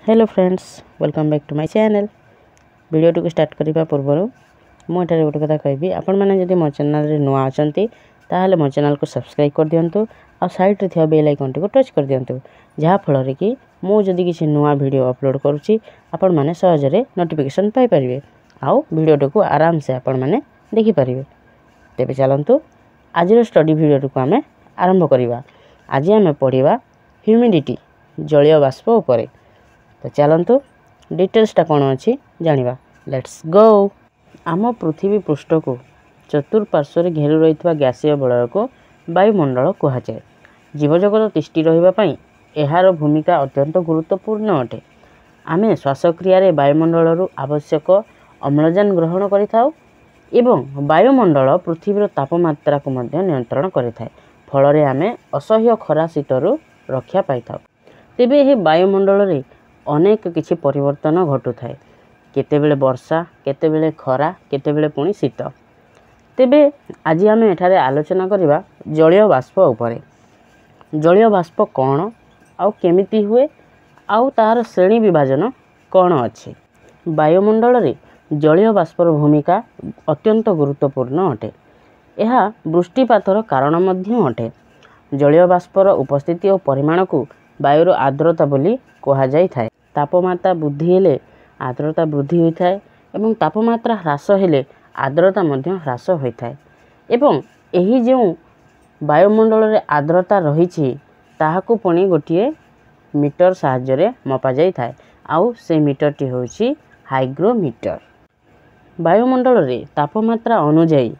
Hello friends, welcome back to my channel. ଭିଡ଼ିଓଟିକୁ start କରିବା ପୂର୍ବରୁ ମୁଁ ଏଠାରେ ଗୋଟେ କଥା କହିବି। ଆପଣମାନେ ଯଦି ମୋ ଚ୍ୟାନେଲ୍ରେ ନୂଆ ଅଛନ୍ତି, ତାହେଲେ ମୋ ଚ୍ୟାନେଲ୍କୁ ସବସ୍କ୍ରାଇବ୍ କରିଦିଅନ୍ତୁ ଆଉ ସାଇଡ଼୍ରେ ଥିବା ବେଲ୍ ଆଇକନ୍ଟିକୁ ଟଚ୍ କରିଦିଅନ୍ତୁ, ଯାହାଫଳରେ କି ମୁଁ ଯଦି କିଛି ନୂଆ ଭିଡ଼ିଓ ଅପଲୋଡ଼ କରୁଛି, ଆପଣମାନେ ସହଜରେ ନୋଟିଫିକେସନ୍ ପାଇପାରିବେ ଆଉ ଭିଡ଼ିଓଟିକୁ ଆରାମସେ ଆପଣମାନେ ଦେଖିପାରିବେ। ତେବେ ଚାଲନ୍ତୁ, ଆଜିର ଷ୍ଟଡ଼ି ଭିଡ଼ିଓଟିକୁ ଆମେ ଆରମ୍ଭ କରିବା। ଆଜି ଆମେ ପଢ଼ିବା ହ୍ୟୁମିଡ଼ିଟି, ଜଳୀୟ ବାଷ୍ପ ଉପରେ। ତ ଚାଲନ୍ତୁ, ଡିଟେଲ୍ସଟା କ'ଣ ଅଛି ଜାଣିବା। Let's go. ଆମ ପୃଥିବୀ ପୃଷ୍ଠକୁ ଚତୁଃପାର୍ଶ୍ୱରେ ଘେରି ରହିଥିବା ଗ୍ୟାସୀୟ ବଳୟକୁ ବାୟୁମଣ୍ଡଳ କୁହାଯାଏ। ଜୀବଜଗତ ତିଷ୍ଠି ରହିବା ପାଇଁ ଏହାର ଭୂମିକା ଅତ୍ୟନ୍ତ ଗୁରୁତ୍ୱପୂର୍ଣ୍ଣ ଅଟେ। ଆମେ ଶ୍ୱାସକ୍ରିୟାରେ ବାୟୁମଣ୍ଡଳରୁ ଆବଶ୍ୟକ ଅମ୍ଳଜାନ ଗ୍ରହଣ କରିଥାଉ ଏବଂ ବାୟୁମଣ୍ଡଳ ପୃଥିବୀର ତାପମାତ୍ରାକୁ ମଧ୍ୟ ନିୟନ୍ତ୍ରଣ କରିଥାଏ। ଫଳରେ ଆମେ ଅସହ୍ୟ ଖରା, ଶୀତରୁ ରକ୍ଷା ପାଇଥାଉ। ତେବେ ଏହି ବାୟୁମଣ୍ଡଳରେ ଅନେକ କିଛି ପରିବର୍ତ୍ତନ ଘଟୁଥାଏ। କେତେବେଳେ ବର୍ଷା, କେତେବେଳେ ଖରା, କେତେବେଳେ ପୁଣି ଶୀତ। ତେବେ ଆଜି ଆମେ ଏଠାରେ ଆଲୋଚନା କରିବା ଜଳୀୟ ବାଷ୍ପ ଉପରେ। ଜଳୀୟ ବାଷ୍ପ କ'ଣ ଆଉ କେମିତି ହୁଏ ଆଉ ତାହାର ଶ୍ରେଣୀ ବିଭାଜନ କ'ଣ ଅଛି। ବାୟୁମଣ୍ଡଳରେ ଜଳୀୟ ବାଷ୍ପର ଭୂମିକା ଅତ୍ୟନ୍ତ ଗୁରୁତ୍ୱପୂର୍ଣ୍ଣ ଅଟେ। ଏହା ବୃଷ୍ଟିପାତର କାରଣ ମଧ୍ୟ ଅଟେ। ଜଳୀୟ ବାଷ୍ପର ଉପସ୍ଥିତି ଓ ପରିମାଣକୁ ବାୟୁର ଆର୍ଦ୍ରତା ବୋଲି କୁହାଯାଇଥାଏ। ତାପମାତ୍ରା ବୃଦ୍ଧି ହେଲେ ଆର୍ଦ୍ରତା ବୃଦ୍ଧି ହୋଇଥାଏ ଏବଂ ତାପମାତ୍ରା ହ୍ରାସ ହେଲେ ଆର୍ଦ୍ରତା ମଧ୍ୟ ହ୍ରାସ ହୋଇଥାଏ। ଏବଂ ଏହି ଯେଉଁ ବାୟୁମଣ୍ଡଳରେ ଆର୍ଦ୍ରତା ରହିଛି, ତାହାକୁ ପୁଣି ଗୋଟିଏ ମିଟର ସାହାଯ୍ୟରେ ମପାଯାଇଥାଏ ଆଉ ସେ ମିଟରଟି ହେଉଛି ହାଇଗ୍ରୋମିଟର। ବାୟୁମଣ୍ଡଳରେ ତାପମାତ୍ରା ଅନୁଯାୟୀ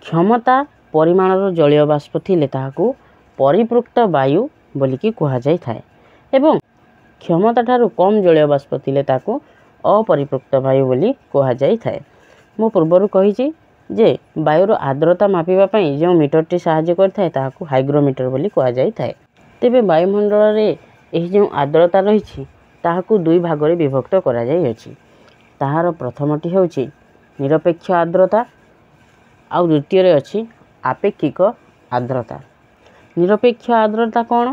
କ୍ଷମତା ପରିମାଣର ଜଳୀୟ ବାଷ୍ପ ଥିଲେ ତାହାକୁ ପରିପୃକ୍ତ ବାୟୁ ବୋଲିକି କୁହାଯାଇଥାଏ ଏବଂ କ୍ଷମତା ଠାରୁ କମ୍ ଜଳୀୟ ବାଷ୍ପ ଥିଲେ ତାକୁ ଅପରିପୃକ୍ତ ବାୟୁ ବୋଲି କୁହାଯାଇଥାଏ। ମୁଁ ପୂର୍ବରୁ କହିଛି ଯେ ବାୟୁର ଆର୍ଦ୍ରତା ମାପିବା ପାଇଁ ଯେଉଁ ମିଟରଟି ସାହାଯ୍ୟ କରିଥାଏ, ତାହାକୁ ହାଇଗ୍ରୋମିଟର ବୋଲି କୁହାଯାଇଥାଏ। ତେବେ ବାୟୁମଣ୍ଡଳରେ ଏହି ଯେଉଁ ଆର୍ଦ୍ରତା ରହିଛି, ତାହାକୁ ଦୁଇ ଭାଗରେ ବିଭକ୍ତ କରାଯାଇଅଛି। ତାହାର ପ୍ରଥମଟି ହେଉଛି ନିରପେକ୍ଷ ଆର୍ଦ୍ରତା ଆଉ ଦ୍ୱିତୀୟରେ ଅଛି ଆପେକ୍ଷିକ ଆର୍ଦ୍ରତା। ନିରପେକ୍ଷ ଆର୍ଦ୍ରତା କ'ଣ?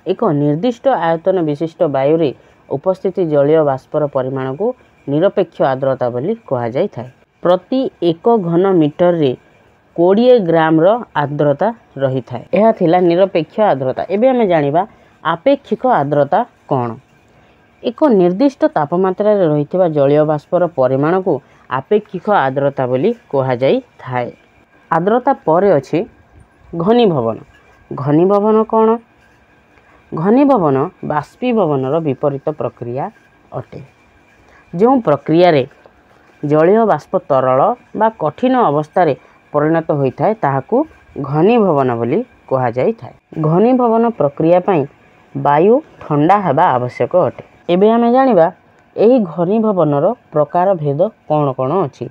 ଏକ ନିର୍ଦ୍ଦିଷ୍ଟ ଆୟତନ ବିଶିଷ୍ଟ ବାୟୁରେ ଉପସ୍ଥିତି ଜଳୀୟ ବାଷ୍ପର ପରିମାଣକୁ ନିରପେକ୍ଷ ଆର୍ଦ୍ରତା ବୋଲି କୁହାଯାଇଥାଏ। ପ୍ରତି ଏକ ଘନ ମିଟରରେ 20 ଗ୍ରାମର ଆର୍ଦ୍ରତା ରହିଥାଏ। ଏହା ଥିଲା ନିରପେକ୍ଷ ଆର୍ଦ୍ରତା। ଏବେ ଆମେ ଜାଣିବା ଆପେକ୍ଷିକ ଆର୍ଦ୍ରତା କ'ଣ। ଏକ ନିର୍ଦ୍ଦିଷ୍ଟ ତାପମାତ୍ରାରେ ରହିଥିବା ଜଳୀୟ ବାଷ୍ପର ପରିମାଣକୁ ଆପେକ୍ଷିକ ଆର୍ଦ୍ରତା ବୋଲି କୁହାଯାଇଥାଏ। ଆର୍ଦ୍ରତା ପରେ ଅଛି ଘନୀଭବନ। ଘନୀଭବନ କ'ଣ? ଘନୀଭବନ ବାଷ୍ପୀଭବନର ବିପରୀତ ପ୍ରକ୍ରିୟା ଅଟେ। ଯେଉଁ ପ୍ରକ୍ରିୟାରେ ଜଳୀୟ ବାଷ୍ପ ତରଳ ବା କଠିନ ଅବସ୍ଥାରେ ପରିଣତ ହୋଇଥାଏ, ତାହାକୁ ଘନୀଭବନ ବୋଲି କୁହାଯାଇଥାଏ। ଘନୀଭବନ ପ୍ରକ୍ରିୟା ପାଇଁ ବାୟୁ ଥଣ୍ଡା ହେବା ଆବଶ୍ୟକ ଅଟେ। ଏବେ ଆମେ ଜାଣିବା ଏହି ଘନୀଭବନର ପ୍ରକାର ଭେଦ କ'ଣ କ'ଣ ଅଛି,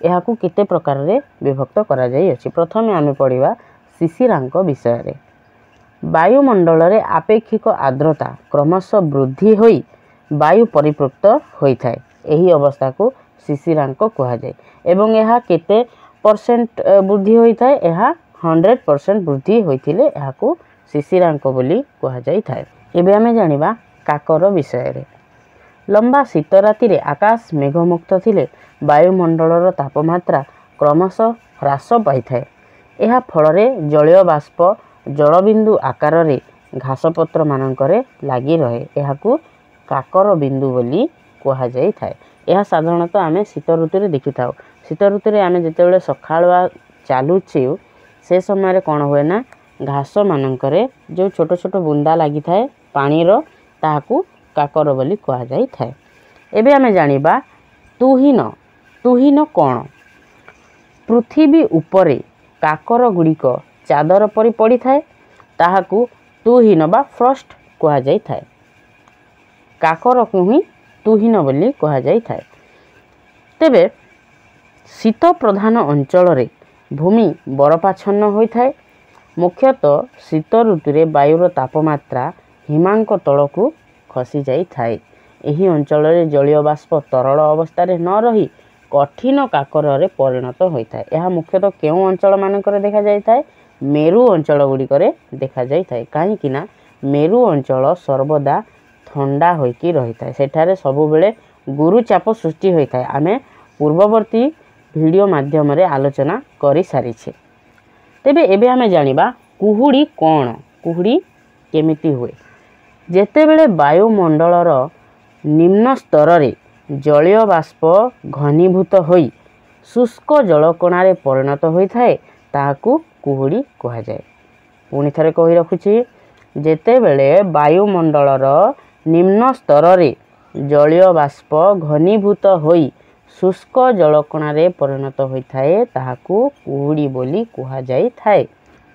ଏହାକୁ କେତେ ପ୍ରକାରରେ ବିଭକ୍ତ କରାଯାଇଅଛି। ପ୍ରଥମେ ଆମେ ପଢ଼ିବା ଶିଶିରାଙ୍କ ବିଷୟରେ। ବାୟୁମଣ୍ଡଳରେ ଆପେକ୍ଷିକ ଆର୍ଦ୍ରତା କ୍ରମଶଃ ବୃଦ୍ଧି ହୋଇ ବାୟୁ ପରିପୃକ୍ତ ହୋଇଥାଏ। ଏହି ଅବସ୍ଥାକୁ ଶିଶିରାଙ୍କ କୁହାଯାଏ। ଏବଂ ଏହା କେତେ ପରସେଣ୍ଟ ବୃଦ୍ଧି ହୋଇଥାଏ? ଏହା 100% ବୃଦ୍ଧି ହୋଇଥିଲେ ଏହାକୁ ଶିଶିରାଙ୍କ ବୋଲି କୁହାଯାଇଥାଏ। ଏବେ ଆମେ ଜାଣିବା କାକର ବିଷୟରେ। ଲମ୍ବା ଶୀତ ରାତିରେ ଆକାଶ ମେଘମୁକ୍ତ ଥିଲେ ବାୟୁମଣ୍ଡଳର ତାପମାତ୍ରା କ୍ରମଶଃ ହ୍ରାସ ପାଇଥାଏ। ଏହା ଫଳରେ ଜଳୀୟ ବାଷ୍ପ ଜଳବିନ୍ଦୁ ଆକାରରେ ଘାସପତ୍ରମାନଙ୍କରେ ଲାଗି ରହେ। ଏହାକୁ କାକର ବିନ୍ଦୁ ବୋଲି କୁହାଯାଇଥାଏ। ଏହା ସାଧାରଣତଃ ଆମେ ଶୀତ ଋତୁରେ ଦେଖିଥାଉ। ଶୀତ ଋତୁରେ ଆମେ ଯେତେବେଳେ ସକାଳୁଆ ଚାଲୁଛୁ, ସେ ସମୟରେ କ'ଣ ହୁଏ ନା, ଘାସମାନଙ୍କରେ ଯେଉଁ ଛୋଟ ଛୋଟ ବୁନ୍ଦା ଲାଗିଥାଏ ପାଣିର, ତାହାକୁ କାକର ବୋଲି କୁହାଯାଇଥାଏ। ଏବେ ଆମେ ଜାଣିବା ତୁହିନ। ତୁହିନ କ'ଣ? ପୃଥିବୀ ଉପରେ କାକର ଗୁଡ଼ିକ ଚାଦର ପରି ପଡ଼ିଥାଏ, ତାହାକୁ ତୁହିନ ବା ଫ୍ରଷ୍ଟ କୁହାଯାଇଥାଏ। କାକରକୁ ହିଁ ତୁହିନ ବୋଲି କୁହାଯାଇଥାଏ। ତେବେ ଶୀତ ପ୍ରଧାନ ଅଞ୍ଚଳରେ ଭୂମି ବରଫାଚ୍ଛନ୍ନ ହୋଇଥାଏ। ମୁଖ୍ୟତଃ ଶୀତ ଋତୁରେ ବାୟୁର ତାପମାତ୍ରା ହିମାଙ୍କ ତଳକୁ ଖସି ଯାଇଥାଏ। ଏହି ଅଞ୍ଚଳରେ ଜଳୀୟ ବାଷ୍ପ ତରଳ ଅବସ୍ଥାରେ ନ ରହି କଠିନ କାକରରେ ପରିଣତ ହୋଇଥାଏ। ଏହା ମୁଖ୍ୟତଃ କେଉଁ ଅଞ୍ଚଳମାନଙ୍କରେ ଦେଖାଯାଇଥାଏ? ମେରୁ ଅଞ୍ଚଳ ଗୁଡ଼ିକରେ ଦେଖାଯାଇଥାଏ। କାହିଁକି ନା ମେରୁ ଅଞ୍ଚଳ ସର୍ବଦା ଥଣ୍ଡା ହୋଇକି ରହିଥାଏ। ସେଠାରେ ସବୁବେଳେ ଗୁରୁଚାପ ସୃଷ୍ଟି ହୋଇଥାଏ। ଆମେ ପୂର୍ବବର୍ତ୍ତୀ ଭିଡ଼ିଓ ମାଧ୍ୟମରେ ଆଲୋଚନା କରିସାରିଛେ। ତେବେ ଏବେ ଆମେ ଜାଣିବା କୁହୁଡ଼ି କ'ଣ, କୁହୁଡ଼ି କେମିତି ହୁଏ। ଯେତେବେଳେ ବାୟୁମଣ୍ଡଳର ନିମ୍ନ ସ୍ତରରେ ଜଳୀୟ ବାଷ୍ପ ଘନୀଭୂତ ହୋଇ ଶୁଷ୍କ ଜଳକଣାରେ ପରିଣତ ହୋଇଥାଏ, ତାହାକୁ କୁହୁଡ଼ି କୁହାଯାଏ। ପୁଣି ଥରେ କହି ରଖୁଛି, ଯେତେବେଳେ ବାୟୁମଣ୍ଡଳର ନିମ୍ନ ସ୍ତରରେ ଜଳୀୟ ବାଷ୍ପ ଘନୀଭୂତ ହୋଇ ଶୁଷ୍କ ଜଳକଣାରେ ପରିଣତ ହୋଇଥାଏ, ତାହାକୁ କୁହୁଡ଼ି ବୋଲି କୁହାଯାଇଥାଏ।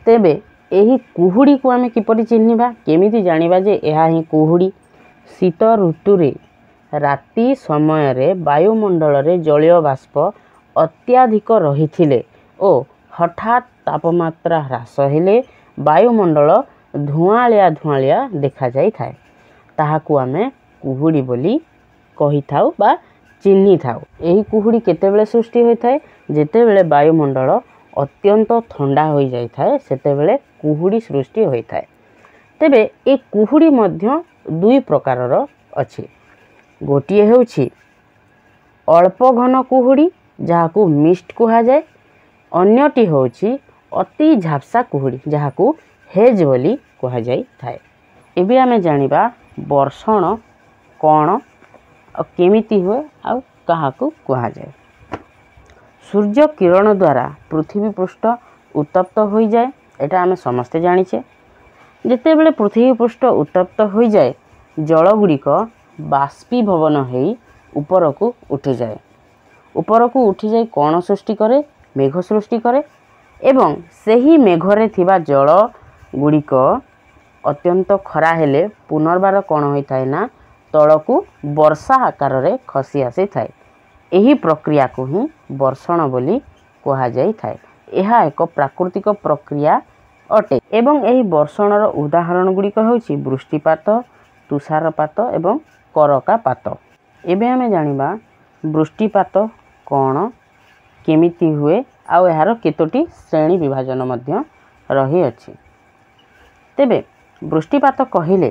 ତେବେ ଏହି କୁହୁଡ଼ିକୁ ଆମେ କିପରି ଚିହ୍ନିବା, କେମିତି ଜାଣିବା ଯେ ଏହା ହିଁ କୁହୁଡ଼ି? ଶୀତ ଋତୁରେ ରାତି ସମୟରେ ବାୟୁମଣ୍ଡଳରେ ଜଳୀୟ ବାଷ୍ପ ଅତ୍ୟଧିକ ରହିଥିଲେ ଓ ହଠାତ୍ ତାପମାତ୍ରା ହ୍ରାସ ହେଲେ ବାୟୁମଣ୍ଡଳ ଧୂଆଁଳିଆ ଧୂଆଁଳିଆ ଦେଖାଯାଇଥାଏ, ତାହାକୁ ଆମେ କୁହୁଡ଼ି ବୋଲି କହିଥାଉ ବା ଚିହ୍ନିଥାଉ। ଏହି କୁହୁଡ଼ି କେତେବେଳେ ସୃଷ୍ଟି ହୋଇଥାଏ? ଯେତେବେଳେ ବାୟୁମଣ୍ଡଳ ଅତ୍ୟନ୍ତ ଥଣ୍ଡା ହୋଇଯାଇଥାଏ, ସେତେବେଳେ କୁହୁଡ଼ି ସୃଷ୍ଟି ହୋଇଥାଏ। ତେବେ ଏ କୁହୁଡ଼ି ମଧ୍ୟ ଦୁଇ ପ୍ରକାରର ଅଛି। ଗୋଟିଏ ହେଉଛି ଅଳ୍ପ ଘନ କୁହୁଡ଼ି, ଯାହାକୁ ମିଷ୍ଟ କୁହାଯାଏ। ଅନ୍ୟଟି ହେଉଛି ଅତି ଝାପ୍ସା କୁହୁଡ଼ି, ଯାହାକୁ ହେଜ୍ ବୋଲି କୁହାଯାଇଥାଏ। ଏବେ ଆମେ ଜାଣିବା ବର୍ଷଣ କ'ଣ ଆଉ କେମିତି ହୁଏ ଆଉ କାହାକୁ କୁହାଯାଏ। ସୂର୍ଯ୍ୟ କିରଣ ଦ୍ୱାରା ପୃଥିବୀ ପୃଷ୍ଠ ଉତ୍ତପ୍ତ ହୋଇଯାଏ, ଏଇଟା ଆମେ ସମସ୍ତେ ଜାଣିଛେ। ଯେତେବେଳେ ପୃଥିବୀ ପୃଷ୍ଠ ଉତ୍ତପ୍ତ ହୋଇଯାଏ, ଜଳଗୁଡ଼ିକ ବାଷ୍ପୀଭବନ ହେଇ ଉପରକୁ ଉଠିଯାଏ। ଉପରକୁ ଉଠିଯାଇ କ'ଣ ସୃଷ୍ଟି କରେ? ମେଘ ସୃଷ୍ଟି କରେ। ଏବଂ ସେହି ମେଘରେ ଥିବା ଜଳ ଗୁଡ଼ିକ ଅତ୍ୟନ୍ତ ଖରା ହେଲେ ପୁନର୍ବାର କ'ଣ ହୋଇଥାଏ ନା ତଳକୁ ବର୍ଷା ଆକାରରେ ଖସି ଆସିଥାଏ। ଏହି ପ୍ରକ୍ରିୟାକୁ ହିଁ ବର୍ଷଣ ବୋଲି କୁହାଯାଇଥାଏ। ଏହା ଏକ ପ୍ରାକୃତିକ ପ୍ରକ୍ରିୟା ଅଟେ ଏବଂ ଏହି ବର୍ଷଣର ଉଦାହରଣ ଗୁଡ଼ିକ ହେଉଛି ବୃଷ୍ଟିପାତ, ତୁଷାରପାତ ଏବଂ କରକାପାତ। ଏବେ ଆମେ ଜାଣିବା ବୃଷ୍ଟିପାତ କ'ଣ, କେମିତି ହୁଏ ଆଉ ଏହାର କେତୋଟି ଶ୍ରେଣୀ ବିଭାଜନ ମଧ୍ୟ ରହିଅଛି। ତେବେ ବୃଷ୍ଟିପାତ କହିଲେ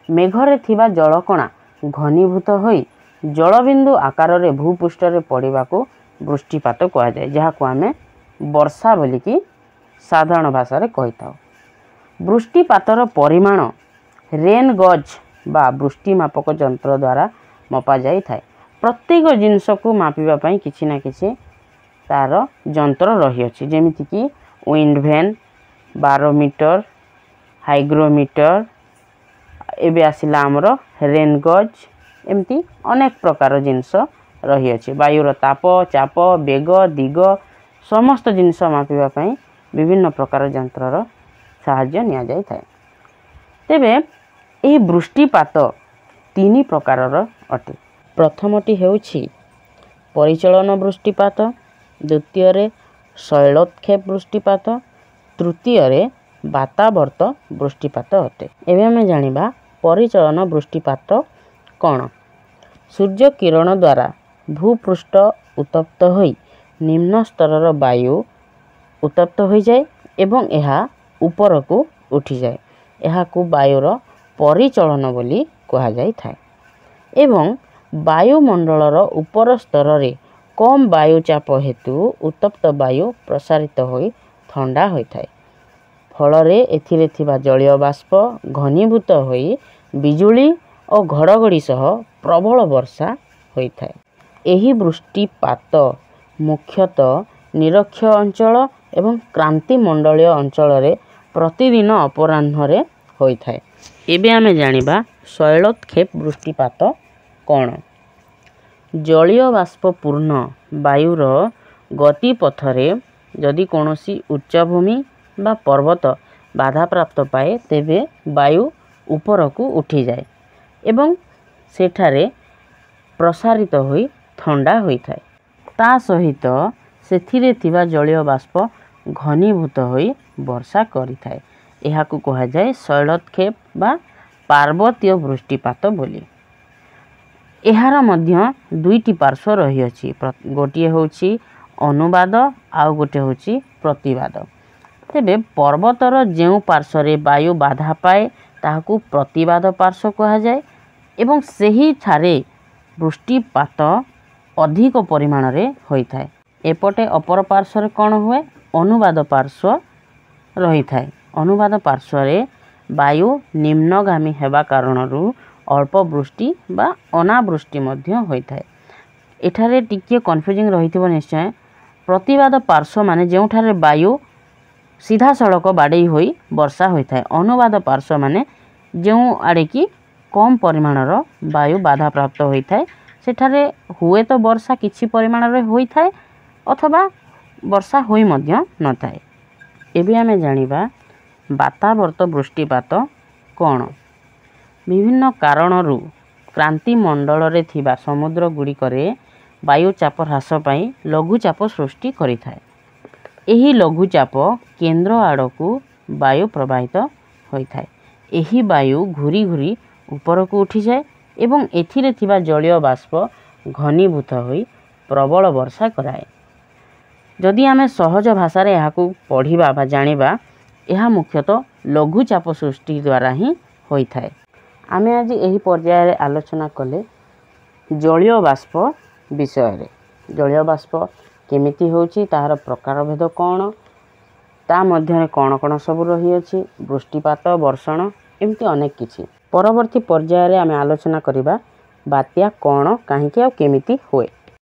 ମେଘରେ ଥିବା ଜଳକଣା ଘନୀଭୂତ ହୋଇ ଜଳବିନ୍ଦୁ ଆକାରରେ ଭୂପୃଷ୍ଠରେ ପଡ଼ିବାକୁ ବୃଷ୍ଟିପାତ କୁହାଯାଏ, ଯାହାକୁ ଆମେ ବର୍ଷା ବୋଲିକି ସାଧାରଣ ଭାଷାରେ କହିଥାଉ। ବୃଷ୍ଟିପାତର ପରିମାଣ ରେନ୍ ଗଜ୍ ବା ବୃଷ୍ଟିମାପକ ଯନ୍ତ୍ର ଦ୍ୱାରା ମପାଯାଇଥାଏ। ପ୍ରତ୍ୟେକ ଜିନିଷକୁ ମାପିବା ପାଇଁ କିଛି ନା କିଛି ତା'ର ଯନ୍ତ୍ର ରହିଅଛି, ଯେମିତିକି ୱିଣ୍ଡ ଭେନ୍, ବାରୋମିଟର, ହାଇଗ୍ରୋମିଟର, ଏବେ ଆସିଲା ଆମର ରେନ୍ ଗଜ୍, ଏମିତି ଅନେକ ପ୍ରକାର ଜିନିଷ ରହିଅଛି। ବାୟୁର ତାପ, ଚାପ, ବେଗ, ଦିଗ ସମସ୍ତ ଜିନିଷ ମାପିବା ପାଇଁ ବିଭିନ୍ନ ପ୍ରକାର ଯନ୍ତ୍ରର ସାହାଯ୍ୟ ନିଆଯାଇଥାଏ। ତେବେ ଏହି ବୃଷ୍ଟିପାତ ତିନି ପ୍ରକାରର ଅଟେ। ପ୍ରଥମଟି ହେଉଛି ପରିଚଳନ ବୃଷ୍ଟିପାତ, ଦ୍ୱିତୀୟରେ ଶୈଳୋତ୍କ୍ଷେପ ବୃଷ୍ଟିପାତ, ତୃତୀୟରେ ବାତାବର୍ତ୍ତ ବୃଷ୍ଟିପାତ ଅଟେ। ଏବେ ଆମେ ଜାଣିବା ପରିଚଳନ ବୃଷ୍ଟିପାତ କ'ଣ। ସୂର୍ଯ୍ୟ କିରଣ ଦ୍ୱାରା ଭୂପୃଷ୍ଠ ଉତ୍ତପ୍ତ ହୋଇ ନିମ୍ନ ସ୍ତରର ବାୟୁ ଉତ୍ତପ୍ତ ହୋଇଯାଏ ଏବଂ ଏହା ଉପରକୁ ଉଠିଯାଏ। ଏହାକୁ ବାୟୁର ପରିଚଳନ ବୋଲି କୁହାଯାଇଥାଏ। ଏବଂ ବାୟୁମଣ୍ଡଳର ଉପର ସ୍ତରରେ କମ୍ ବାୟୁଚାପ ହେତୁ ଉତ୍ତପ୍ତ ବାୟୁ ପ୍ରସାରିତ ହୋଇ ଥଣ୍ଡା ହୋଇଥାଏ। ଫଳରେ ଏଥିରେ ଥିବା ଜଳୀୟ ବାଷ୍ପ ଘନୀଭୂତ ହୋଇ ବିଜୁଳି ଓ ଘଡ଼ଘଡ଼ି ସହ ପ୍ରବଳ ବର୍ଷା ହୋଇଥାଏ। ଏହି ବୃଷ୍ଟିପାତ ମୁଖ୍ୟତଃ ନିରକ୍ଷୀୟ ଅଞ୍ଚଳ ଏବଂ କ୍ରାନ୍ତିମଣ୍ଡଳୀୟ ଅଞ୍ଚଳରେ ପ୍ରତିଦିନ ଅପରାହ୍ନରେ ହୋଇଥାଏ। ଏବେ ଆମେ ଜାଣିବା ଶୈଳୋତ୍କ୍ଷେପ ବୃଷ୍ଟିପାତ କ'ଣ। ଜଳୀୟ ବାଷ୍ପପୂର୍ଣ୍ଣ ବାୟୁର ଗତିପଥରେ ଯଦି କୌଣସି ଉଚ୍ଚଭୂମି ବା ପର୍ବତ ବାଧାପ୍ରାପ୍ତ ପାଏ, ତେବେ ବାୟୁ ଉପରକୁ ଉଠିଯାଏ ଏବଂ ସେଠାରେ ପ୍ରସାରିତ ହୋଇ ଥଣ୍ଡା ହୋଇଥାଏ। ତା ସହିତ ସେଥିରେ ଥିବା ଜଳୀୟ ବାଷ୍ପ ଘନୀଭୂତ ହୋଇ ବର୍ଷା କରିଥାଏ। ଏହାକୁ କୁହାଯାଏ ଶୈଳୋତ୍କ୍ଷେପ ବା ପାର୍ବତୀୟ ବୃଷ୍ଟିପାତ ବୋଲି। ଏହାର ମଧ୍ୟ ଦୁଇଟି ପାର୍ଶ୍ୱ ରହିଅଛି। ଗୋଟିଏ ହେଉଛି ଅନୁବାଦ ଆଉ ଗୋଟିଏ ହେଉଛି ପ୍ରତିବାଦ। ତେବେ ପର୍ବତର ଯେଉଁ ପାର୍ଶ୍ୱରେ ବାୟୁ ବାଧା ପାଏ, ତାହାକୁ ପ୍ରତିବାଦ ପାର୍ଶ୍ୱ କୁହାଯାଏ ଏବଂ ସେହିଠାରେ ବୃଷ୍ଟିପାତ ଅଧିକ ପରିମାଣରେ ହୋଇଥାଏ। ଏପଟେ ଅପର ପାର୍ଶ୍ୱରେ କ'ଣ ହୁଏ? ଅନୁବାଦ ପାର୍ଶ୍ୱ ରହିଥାଏ। ଅନୁବାଦ ପାର୍ଶ୍ୱରେ ବାୟୁ ନିମ୍ନଗାମୀ ହେବା କାରଣରୁ ଅଳ୍ପ ବୃଷ୍ଟି ବା ଅନାବୃଷ୍ଟି ମଧ୍ୟ ହୋଇଥାଏ। ଏଠାରେ ଟିକିଏ କନଫ୍ୟୁଜିଂ ରହିଥିବ ନିଶ୍ଚୟ। ପ୍ରତିବାଦ ପାର୍ଶ୍ୱ ମାନେ ଯେଉଁଠାରେ ବାୟୁ ସିଧାସଳଖ ବାଡ଼େଇ ହୋଇ ବର୍ଷା ହୋଇଥାଏ। ଅନୁବାଦ ପାର୍ଶ୍ୱ ମାନେ ଯେଉଁ ଆଡ଼େ କି କମ୍ ପରିମାଣର ବାୟୁ ବାଧାପ୍ରାପ୍ତ ହୋଇଥାଏ, ସେଠାରେ ହୁଏତ ବର୍ଷା କିଛି ପରିମାଣରେ ହୋଇଥାଏ ଅଥବା ବର୍ଷା ହୋଇ ମଧ୍ୟ ନଥାଏ। ଏବେ ଆମେ ଜାଣିବା ବାତାବର୍ତ୍ତ ବୃଷ୍ଟିପାତ କ'ଣ। ବିଭିନ୍ନ କାରଣରୁ କ୍ରାନ୍ତିମଣ୍ଡଳରେ ଥିବା ସମୁଦ୍ର ଗୁଡ଼ିକରେ ବାୟୁଚାପ ହ୍ରାସ ପାଇଁ ଲଘୁଚାପ ସୃଷ୍ଟି କରିଥାଏ। ଏହି ଲଘୁଚାପ କେନ୍ଦ୍ର ଆଡ଼କୁ ବାୟୁ ପ୍ରବାହିତ ହୋଇଥାଏ। ଏହି ବାୟୁ ଘୁରି ଘୁରି ଉପରକୁ ଉଠିଯାଏ ଏବଂ ଏଥିରେ ଥିବା ଜଳୀୟ ବାଷ୍ପ ଘନୀଭୂତ ହୋଇ ପ୍ରବଳ ବର୍ଷା କରାଏ। ଯଦି ଆମେ ସହଜ ଭାଷାରେ ଏହାକୁ ପଢ଼ିବା ବା ଜାଣିବା, ଏହା ମୁଖ୍ୟତଃ ଲଘୁଚାପ ସୃଷ୍ଟି ଦ୍ୱାରା ହିଁ ହୋଇଥାଏ। ଆମେ ଆଜି ଏହି ପର୍ଯ୍ୟାୟରେ ଆଲୋଚନା କଲେ ଜଳୀୟ ବାଷ୍ପ ବିଷୟରେ। ଜଳୀୟ ବାଷ୍ପ କେମିତି ହେଉଛି, ତାହାର ପ୍ରକାରଭେଦ କ'ଣ, ତା ମଧ୍ୟରେ କ'ଣ କ'ଣ ସବୁ ରହିଅଛି, ବୃଷ୍ଟିପାତ, ବର୍ଷଣ, ଏମିତି ଅନେକ କିଛି। ପରବର୍ତ୍ତୀ ପର୍ଯ୍ୟାୟରେ ଆମେ ଆଲୋଚନା କରିବା ବାତ୍ୟା କ'ଣ, କାହିଁକି ଆଉ କେମିତି ହୁଏ।